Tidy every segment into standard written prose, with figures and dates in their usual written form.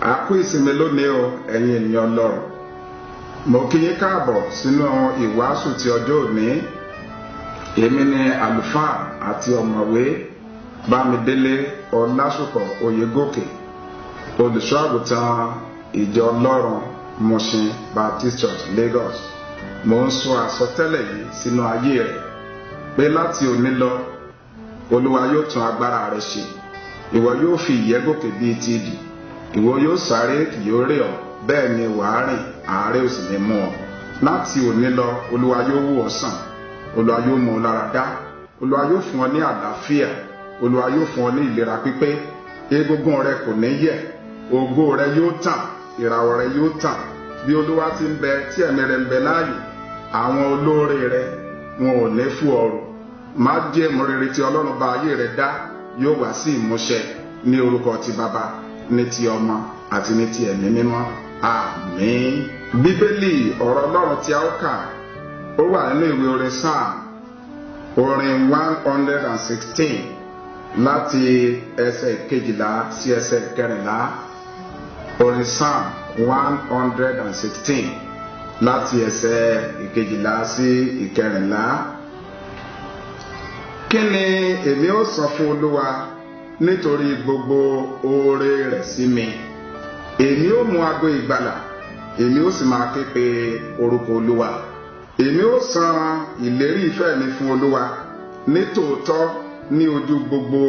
A kú ìsinmi lónìí o, ẹ̀yin ènìyàn Ọlọ́run. Mo kí yín káàbọ̀ sínú ìwàásù ti ọjọ́ òní. Èmi ni àlùfáà àti ọ̀mọ̀wé Bámidélé Ọlásùpọ̀ Oyègòkè, olùṣọ́ àgùntàn ìjọ Ọlọ́run Mushin Baptist Church, Lagos. Mo ń sọ àsọtẹ́lẹ̀ yìí sínú ayé rẹ̀ pé láti òní lọ, Olúwa yóò tún agbára rẹ ṣe. Ìwọ yóò fi ìyẹ́ gòkè bíi ti idì. Ìwọ yóò sáré, kì yóò rẹ̀ ọ́, bẹ́ẹ̀ ni wàá rìn, àárẹ̀ ò sì ní mú ọ. Láti òní lọ, Olúwa yóò wò ọ́ sàn. Olúwa yóò mú ọ lára dá. Olúwa yóò fún ọ ní àlàáfíà. Olúwa yóò fún ọ ní ìlera pípé. Egungun rẹ kò ní yẹ̀. Ògo rẹ yóò tàn, ìràwọ̀ rẹ yóò tàn. Bí Olúwa ti ń bẹ, tí ẹ̀mí rẹ ń bẹ láàyè, àwọn olóore rẹ wọn ò ní fún ọrùn. Májẹ̀mú rere tí Ọlọ́run bá ayé rẹ dá yóò wá sí ìmúṣẹ ní orúkọ ti Baba, ní ti Ọmọ àti ní ti Ẹ̀mí Mímọ́. Àmín. Bíbélì, ọ̀rọ̀ Ọlọ́run tí a ó kà, ó wà nínú ìwé orin Sáà, orin 116, láti ẹsẹ̀ 12 sí ẹsẹ̀ 14. Orin Sáà 116, láti ẹsẹ̀ 12 sí 14. Kí ni èmi ó san fún Olúwa nítorí gbogbo oore rẹ̀ sí mi? Èmi ó mú ago ìgbàlà, èmi ó sì máa ké pe orúkọ Olúwa. Èmi ó san ìlérí ìfẹ́ mi fún Olúwa nítòótọ́ ní ojú gbogbo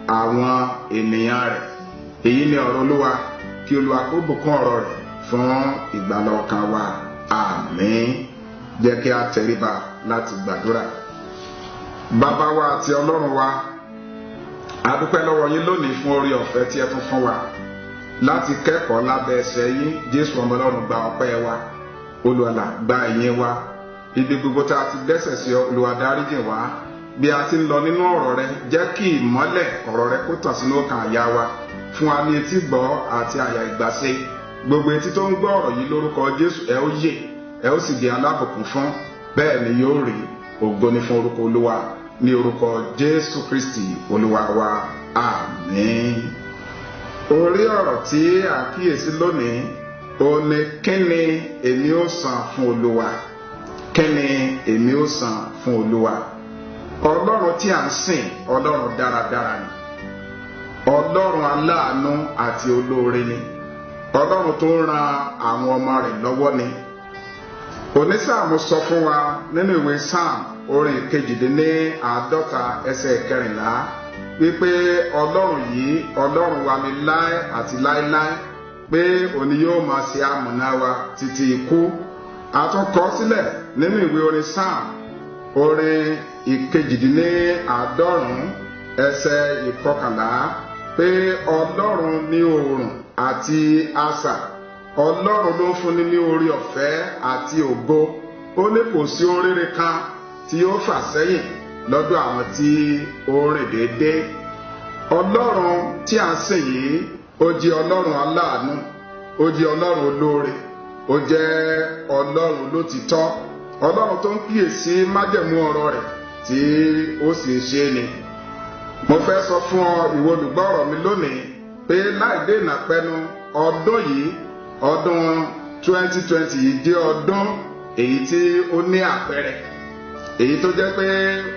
àwọn ènìyàn rẹ̀. Èyí ni ọ̀rọ̀ Olúwa. Kí Olúwa kó bùkún ọ̀rọ̀ rẹ̀ fún ìgbàlà ọkàn wa. Àmín. Jẹ́ kí a tẹríba láti gbàdúrà. Bàbá wa àti Ọlọ́run wa, a dúpẹ́ lọ́wọ́ yín lónìí fún oore ọ̀fẹ́ tí ẹ tún fún wa láti kẹ́kọ̀ọ́ lábẹ́ ẹsẹ̀ yín. Jésù ọmọ Ọlọ́run, gba ọpẹ́ wa. Olùwàlà, gba ìyìn wa. Ibi gbogbo tá a ti dẹ́ṣẹ̀ sí ọ, Olúwa, dáríjìn wá. Bí a ti ń lọ nínú ọ̀rọ̀ rẹ, jẹ́ kí ìmọ́lẹ̀ ọ̀rọ̀ rẹ kó tàn sínú ọkàn àyà wa. Fún wa ní etí gbọ́ àti àyà ìgbàṣe. Gbogbo etí tó ń gbọ́ ọ̀rọ̀ yìí, lórúkọ Jésù, ẹ ó yè, ẹ ó sì di alábùkún fún. Bẹ́ẹ̀ ni yóò rí. Ògo ni fún orúkọ Olúwa. Ní orúkọ Jésù Kristi Olúwa wa, àmín. Orí ọ̀rọ̀ tí a kíyèsí lónìí ó ní: "Kí ni èmi ó san fún Olúwa?" Kí ni èmi ó san fún Olúwa? Ọlọ́run tí a ń sìn, Ọlọ́run dáradára ni. Ọlọ́run aláàánú àti olóore ni. Ọlọ́run tó ń ran àwọn ọmọ rẹ̀ lọ́wọ́ ni. Onísáàmù sọ fún wa nínú ìwé Sáàmù, orin 148, ẹsẹ̀ 14, wípé Ọlọ́run yìí, Ọlọ́run wa ni láé àti láéláé, pé òní yóò máa ṣe amọ̀nà wa títí ikú. A tún kọ sílẹ̀ nínú ìwé orin Sáàmù, orin 198, ẹsẹ̀ 11, pé Ọlọ́run ní oòrùn àti asà, Ọlọ́run ló ń fúnni ní oore ọ̀fẹ́ àti ògo. Ó ní kò sí ohun rere kan tí yóò fà sẹ́yìn lọ́dọ̀ àwọn tí ó rìn déédéé. Ọlọ́run tí a ń sìn yìí, ó jẹ́ Ọlọ́run aláàánú, ó jẹ́ Ọlọ́run olóore, ó jẹ́ Ọlọ́run lótìtọ́, Ọlọ́run tó ń kíyèsí májẹ̀mú ọ̀rọ̀ rẹ̀ tí ó sì ń ṣe ni. Mo fẹ́ sọ fún ọ, ìwọ olùgbọ́ ọ̀rọ̀ mi lónìí, pé láì dènà pẹnu, ọdún yìí, ọdún 2020 yìí, jẹ́ ọdún èyí tí ó ní àpẹẹrẹ, èyí tó jẹ́ pé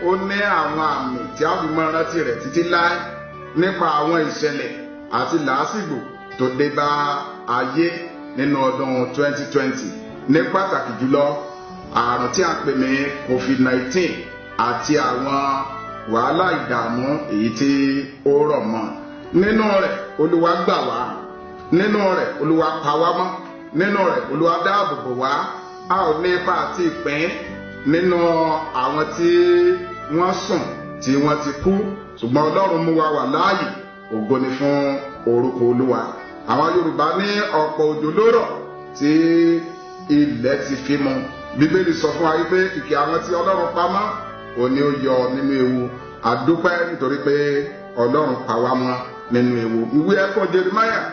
ó ní àwọn àmì tí a fi mọ rántí rẹ̀ títí láé nípa àwọn ìṣẹ̀lẹ̀ àti làásìgbò tó dé bá ayé nínú ọdún 2020, ní pàtàkì jùlọ àrùn tí a pè ní COVID-19 àti àwọn wàhálà ìdààmú èyí tí ó rọ̀ mọ́. Nínú rẹ̀, Olúwa gbà wá. Nínú rẹ̀, Olúwa pa wá mọ́. Nínú rẹ̀, Olúwa dáàbò bò wá. A ò ní ipa àti ìpín nínú àwọn tí wọ́n sùn tí wọ́n ti kú, ṣùgbọ́n Ọlọ́run mú wa wà láàyè. Ògo ni fún orúkọ Olúwa. Àwọn Yorùbá ní ọ̀pọ̀ òjò ló rọ̀ tí ilẹ̀ ti fi mu. Bíbélì sọ fún wa wípé kìkì àwọn tí Ọlọ́run pamọ́ òní ó yọ nínú ewu. Àdúpẹ́ nítorí pé Ọlọ́run pa wá mọ́ nínú ewu. Ìwé ẹ̀kọ́ Jeremiah,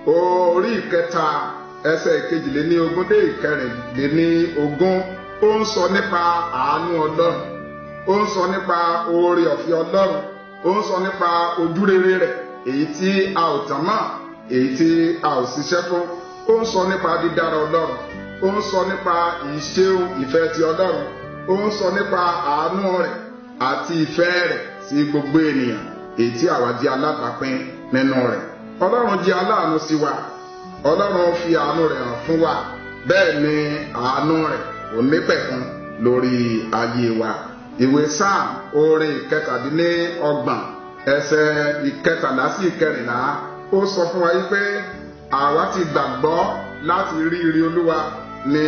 orí 3, ẹsẹ̀ 22 dé 24, ó ń sọ nípa àánú Ọlọ́run, ó ń sọ nípa oore ọ̀fẹ́ Ọlọ́run, ó ń sọ nípa ojúrere rẹ̀ èyí tí a ò tàn mọ́. èyí tí a ò ṣiṣẹ́ fún. Ó ń sọ nípa dídára Ọlọ́run, ó ń sọ nípa ìṣeun ìfẹ́ ti Ọlọ́run, ó ń sọ nípa àánú rẹ̀ àti ìfẹ́ rẹ̀ sí gbogbo ènìyàn, èyí tí àwa jẹ́ alábàápín nínú rẹ̀. Ọlọ́run jẹ́ aláàánú sí wa, Ọlọ́run fi àánú rẹ̀ hàn fún wa, bẹ́ẹ̀ ni àánú rẹ̀ ò nípẹ̀kun lórí ayé wa. Ìwé Sáàmù orin 37 ẹsẹ̀ 13 sí 14 ó sọ fún wa yìí pé àwa ti gbàgbọ́ láti rí ire Olúwa ní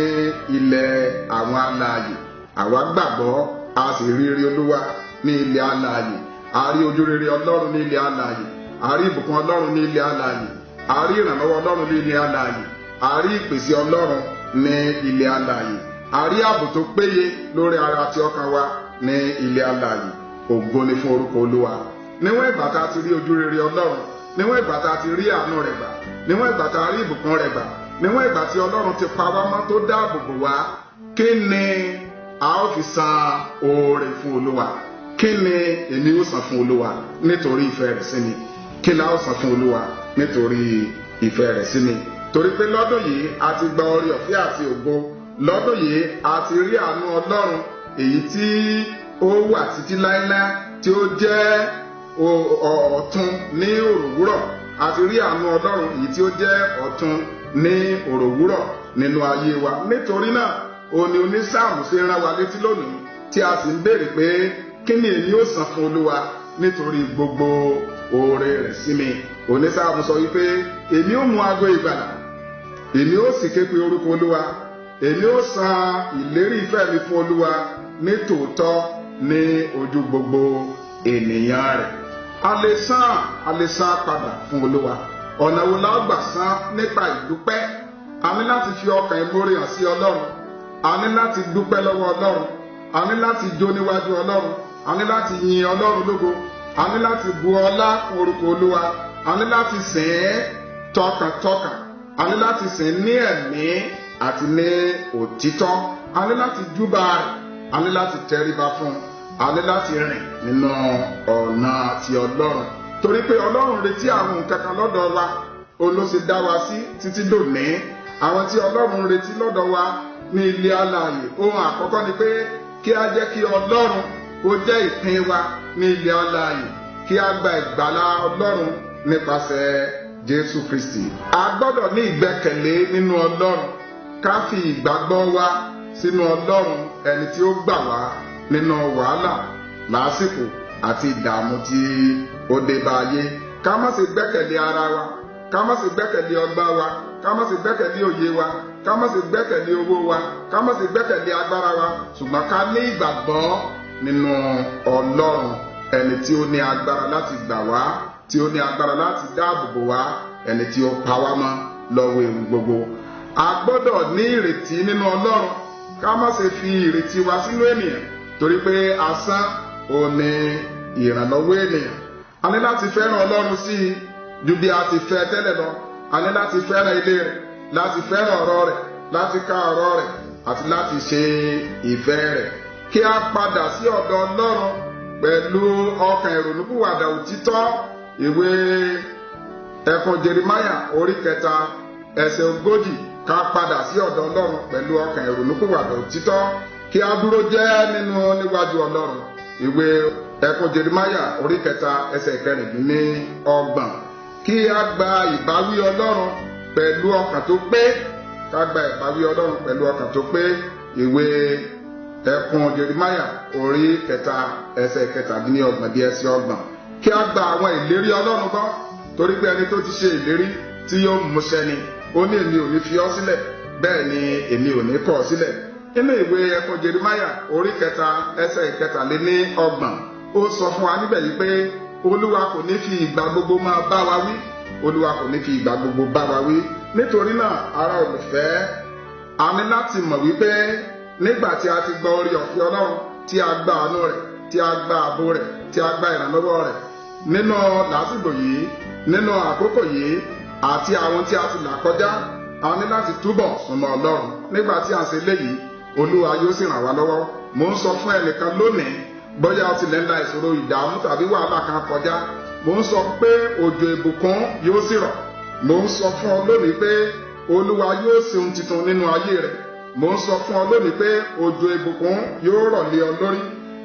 ilẹ̀ àwọn alààyè. Àwa gbàgbọ́, a sì rí ire Olúwa ní ilẹ̀ alààyè. A rí ojúrere Ọlọ́run ní ilẹ̀ alààyè, a rí ìbùkún Ọlọ́run ní ilẹ̀ alààyè, a rí ìrànlọ́wọ́ Ọlọ́run ní ilẹ̀ alààyè, a rí ìpèsè Ọlọ́run ní ilẹ̀ alààyè, a rí ààbò tó péye lórí ara àti ọkàn wa ní ilẹ̀ alààyè. Ògo ni fún orúkọ Olúwa. Níwọ̀n ìgbà tá a ti rí ojúrere Ọlọ́run, níwọ̀n ìgbà tá a ti rí àánú rẹ̀ gbà, níwọ̀n ìgbà tá a rí ìbùkún rẹ̀ gbà, níwọ̀n ìgbà tí Ọlọ́run ti pa wá mọ́ tó dáàbò bò wá, kí ni a ó fi san oore fún Olúwa? Kí ni èmi ó san fún Olúwa nítorí ìfẹ́ rẹ̀ sí mi? Kí la ó san fún Olúwa nítorí ìfẹ́ rẹ̀ sí mi? Torí pé lọ́dún yìí a ti gba oore ọ̀fẹ́ àti ògo. Lọ́dún yìí a ti rí àánú Ọlọ́run, èyí tí ó wà títí láéláé, tí ó jẹ́ ọ̀tun ní òròwúrọ̀. A ti rí àánú Ọlọ́run èyí tí ó jẹ́ ọ̀tun ní òròwúrọ̀ nínú ayé wa. Nítorí náà òní onísáàmù ṣe rán wa létí lónìí, tí a sì ń béèrè pé kí ni èmi ó san fún Olúwa nítorí gbogbo oore rẹ̀ sí mi. Onísáàmù sọ wípé èmi ó mú ago ìgbàlà, èmi ó sì ké pe orúkọ Olúwa, èmi ó san ìlérí ìfẹ́ mi fún Olúwa ní tòótọ́ ní ojú gbogbo ènìyàn rẹ̀. A lè san padà fún Olúwa. Ọ̀nà wo la ó gbà san? Nípa ìdúpẹ́. A ní láti fi ọkàn ìmoore hàn sí Ọlọ́run. A ní láti dúpẹ́ lọ́wọ́ Ọlọ́run. A ní láti jó níwájú Ọlọ́run. A ní láti yin Ọlọ́run lógo. A ní láti bu ọlá fún orúkọ Olúwa. A ní láti sìn ín tọkàntọkàn. A ní láti sìn ín ní ẹ̀mí àti ní òtítọ́. A ní láti júbà rẹ̀. A ní láti tẹríba fún un. A ní láti rìn nínú ọ̀nà ti Ọlọ́run. Torí pé Ọlọ́run retí àwọn nǹkan kan lọ́dọ̀ wa, òun ló sì dá wa sí títí dòní. Àwọn tí Ọlọ́run retí lọ́dọ̀ wa ní ilé alààyè, ohun àkọ́kọ́ ni pé kí a jẹ́ kí Ọlọ́run kó jẹ́ ìpín wa ní ilé alààyè, kí a gba ìgbàlà Ọlọ́run nípasẹ̀ Jésù Kristi. A gbọ́dọ̀ ní ìgbẹ́kẹ̀lé nínú Ọlọ́run, ká fi ìgbàgbọ́ wa sínú Ọlọ́run, ẹni tí ó gbà wá nínú wàhálà, làásìkò àti ìdààmú tí ó dé bá ayé. Ká má ṣe gbẹ́kẹ̀lé ara wa, ká má ṣe gbẹ́kẹ̀lé ọgbọ́n wa, ká má ṣe gbẹ́kẹ̀lé òye wa, ká má ṣe gbẹ́kẹ̀lé owó wa, ká má ṣe gbẹ́kẹ̀lé agbára wa, ṣùgbọ́n ká ní ìgbàgbọ́ nínú Ọlọ́run, ẹni tí ó ní agbára láti gbà wá, tí ó ní agbára láti dáàbò bò wá, ẹni tí ó pa wá mọ́ lọ́wọ́ ewu gbogbo. A gbọ́dọ̀ ní ìrètí nínú Ọlọ́run, ká má ṣe fi ìrètí wa sínú ènìyàn, torí pé asán ò ní ìrànlọ́wọ́ ènìyàn. A ní láti fẹ́ràn Ọlọ́run sí i ju bí a ti fẹ́ tẹ́lẹ̀ lọ. A ní láti fẹ́ràn ilé rẹ̀, láti fẹ́ràn ọ̀rọ̀ rẹ̀, láti ka ọ̀rọ̀ rẹ̀, àti láti ṣe ìfẹ́ rẹ̀. Kí a padà sí ọ̀dọ̀ Ọlọ́run pẹ̀lú ọkàn ìrònúpìwàdà òtítọ́. Ìwé ẹ̀kọ́ Jeremáyà orí 3 ẹsẹ̀ 40. Ká padà sí ọ̀dọ̀ Ọlọ́run pẹ̀lú ọkàn ìrònúpìwàdà òtítọ́, kí a dúró jẹ́ nínú níwájú Ọlọ́run. Ìwé ẹ̀kọ́ Jeremáyà orí 3 ẹsẹ̀ 26. Kí a gba ìbáwí Ọlọ́run pẹ̀lú ọkàn tó pé. Ká gba ìbáwí Ọlọ́run pẹ̀lú ọkàn tó pé. Ìwé ẹkùn Jeremáyà orí 3 ẹsẹ̀ 27 dé ẹsẹ̀ 30. Kí a gba àwọn ìlérí Ọlọ́run gbọ́, torí pé ẹni tó ti ṣe ìlérí tí yóò múṣẹ ni. Ó ní èmi ò ní fi ọ́ sílẹ̀, bẹ́ẹ̀ ni èmi ò ní kọ̀ ọ́ sílẹ̀. Nínú ìwé ẹkùn Jeremáyà orí 3 ẹsẹ̀ 33, ó sọ fún wa níbẹ̀ yìí pé Olúwa kò ní fi ìgbà gbogbo máa bá wa wí. Olúwa kò ní fi ìgbà gbogbo bá wa wí. Nítorí náà, ará olùfẹ́, a ní láti mọ̀ wípé nígbà tí a ti gba oore ọ̀fẹ́ Ọlọ́run, tí a gba àánú rẹ̀, tí a gba ààbò rẹ̀, tí a gba ìrànlọ́wọ́ rẹ̀ nínú làásìgbò yìí, nínú àkókò yìí, àti àwọn tí a ti là kọjá, a ní láti túbọ̀ súnmọ́ Ọlọ́run. Nígbà tí a ń ṣe léyìí, Olúwa yóò sì ràn wá lọ́wọ́. Mò ń sọ fún ẹnìkan lónìí, bóyá o tilẹ̀ ń la ìṣòro, ìdààmú tàbí wàhálà kan kọjá, mò ń sọ pé òjò ìbùkún yóò sì rọ̀. Mò ń sọ fún ọ lónìí pé Olúwa yóò ṣe ohun tuntun nínú ayé rẹ. Mò ń sọ fún ọ lónìí pé òjò ìbùkún yóò rọ̀ lé ọ lórí,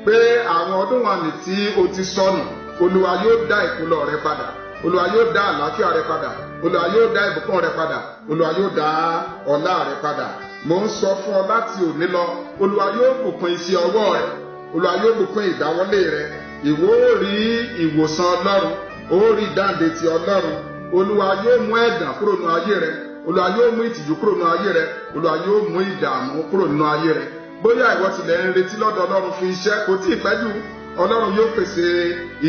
pé àwọn ọdún wọ̀nyí tí o ti sọnù, Olúwa yóò dá ìkólọ rẹ padà, Olúwa yóò dá àlàáfíà rẹ padà, Olúwa yóò dá ìbùkún rẹ padà, Olúwa yóò dá ọlá rẹ padà. Mò ń sọ fún ọ láti òní lọ, Olúwa yóò bùkún iṣẹ́ ọwọ́ rẹ, Olúwa yóò bùkún ìdáwọ́lé rẹ. Ìwọ ó rí ìwòsàn Ọlọ́run, ó rí ìdáǹdè ti Ọlọ́run. Olúwa yóò mú ẹ̀gàn kúrò nínú ayé rẹ, Olúwa yóò mú ìtìjú kúrò nínú ayé rẹ, Olúwa yóò mú ìdààmú kúrò nínú ayé rẹ. Bóyá ìwọ tilẹ̀ ń retí lọ́dọ̀ Ọlọ́run fún iṣẹ́, kò tí ì pẹ́ jù, Ọlọ́run yóò pèsè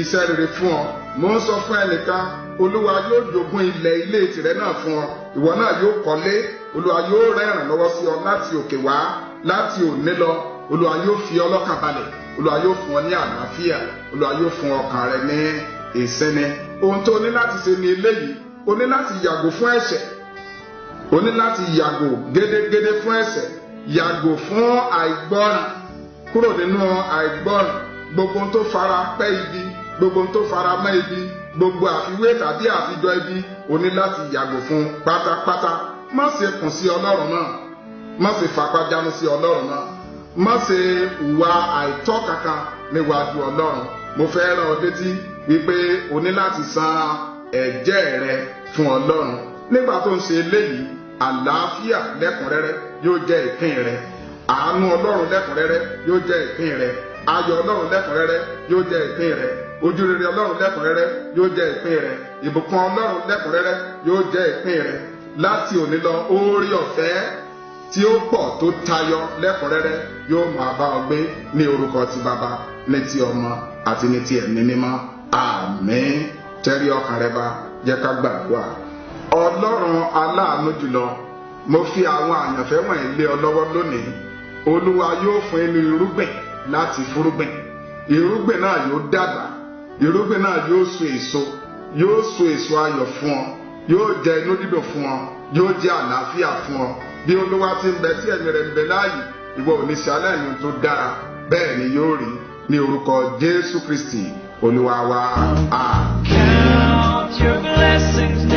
iṣẹ́ rere fún ọ. Mò ń sọ fún ẹnìkan, Olúwa yóò jogún ilẹ̀ ilé tìrẹ náà fún ọ, ìwọ náà yóò kọ́lé. Olúwa yóò rẹ́ ìrànlọ́wọ́ sí ọ láti òkè wá láti òní lọ. Olúwa yóò fi ọ lọ́kàn balẹ̀, Olúwa yóò fún ọ ní àlàáfíà, Olúwa yóò fún ọkàn rẹ ní ìsinmi. Ohun tó ní láti ṣe ní eléyìí: o ní láti yàgò fún ẹ̀ṣẹ̀, o ní láti yàgò gédégédé fún ẹ̀ṣẹ̀, yàgò fún àìgbọràn, kúrò nínú àìgbọràn. Gbogbo ohun tó fara pẹ́ ibi, gbogbo ohun tó fara mọ́ ibi, gbogbo àfiwé tàbí àfijọ ibi, o ní láti yàgò fún pátápátá. Má ṣe kùn sí Ọlọ́run náà, má ṣe fapájánu sí Ọlọ́run náà, má ṣe hùwà àìtọ́ kankan níwájú Ọlọ́run. Mo fẹ́ rán ọ létí wípé o ní láti san ẹ̀jẹ́ rẹ fún Ọlọ́run. Nígbà tó ń ṣe eléyìí, àlàáfíà lẹ́kùnrẹ́rẹ́ yóò jẹ́ ìpín rẹ, àánú Ọlọ́run lẹ́kùnrẹ́rẹ́ yóò jẹ́ ìpín rẹ, ayọ̀ Ọlọ́run lẹ́kùnrẹ́rẹ́ yóò jẹ́ ìpín rẹ, ojúrere Ọlọ́run lẹ́kùnrẹ́rẹ́ yóò jẹ́ ìpín rẹ, ìbùkún Ọlọ́run lẹ́kùnrẹ́rẹ́ yóò jẹ́ ìpín rẹ. Láti òní lọ, oore ọ̀fẹ́ tí ó pọ̀ tó tayọ lẹ́kùnrẹ́rẹ́ yóò máa bá ọ gbé ní orúkọ ti Baba, ní ti Ọmọ àti ní ti Ẹ̀mí Mímọ́. Àmín. Tẹ́rí ọkàn rẹ bá, jẹ́ ká gbàdúrà. Ọlọ́run aláàánú jùlọ, mo fi àwọn àyànfẹ́ wọ̀nyí lé ọ lọ́wọ́ lónìí. Olúwa yóò fún inú irúgbìn láti fúrúgbìn. Irúgbìn náà yóò dàgbà, irúgbìn náà yóò so èso, yóò so èso ayọ̀ fún ọ, yóò jẹ inú dídùn fún ọ, yóò jẹ àlàáfíà fún ọ. Bí Olúwa ti ń bẹ tí ẹ̀mí rẹ̀ ń bẹ láàyè, ìwọ ò ní ṣe aláìní tó dára, bẹ́ẹ̀ ni yóò rí ní orúkọ Jésù Kristi Olúwa wa. Àmín. Count your blessings.